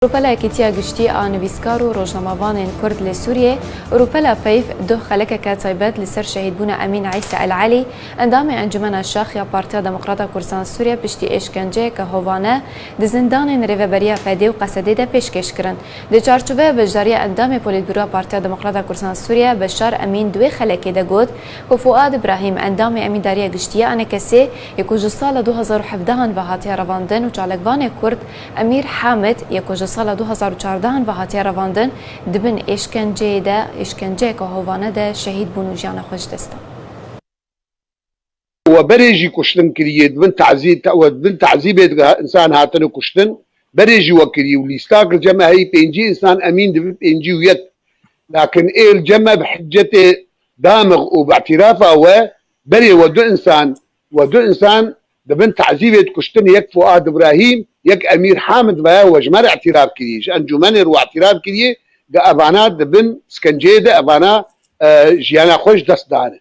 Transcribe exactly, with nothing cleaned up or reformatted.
Rûpela Yekîtiya Giştî a Nivîskar û Rojnamevanên Kurd li Sûriyê û Rûpela Peyv duh xelekeke taybet li ser şehîdbûna Emîn Îsa El Elî, endamê Encûmena Şax ya Partiya Demokrata Kurdistan Sûriye piştî êşkenceyeke hovane di zindanên Rêveberiya P D û Qesedê de pêşkêş kirin. Di çarçoveya beşdariya endamê Polîtbûroya Partiya Demokrata Kurdistan Sûriye Beşar Emîn di wê xelekê de got ku Fuad Îbrahîm, endamê Emîndariya Giştî ya A N K S'ê, yê ku ji sala du hazar û hevdehan ve hatiye revandin û çalakvanê Kurd Emîr Hamid, yê ku ji sala du hazar û çardehan ve hatiye revandin, di bin êşkenceyê de, êşkenceyeke hovane de şehîd bûn û jiyana xwe ji dest dan. We berê jî kuştin kiriye, di bin tazî-, we di bin tazîbê de însan hatine kuştin, berê jî we kiriye û lîstak li cem me heyî pêncî însan, Emîn dibe pêncî û yek. Lakin ê li cem me bi hicetê damix û bi îtîrafa we berê we du însan, we du însan di bin tazîbê de kuştin, yek Fuad Îbrahîm, yek Emîr Hamid ve we ji me re îtîraf kiriye, ji encûmenê re we îtîraf kiriye, ga evana di bin skenceyê de evana, e, jiyana xwe ji dest dane.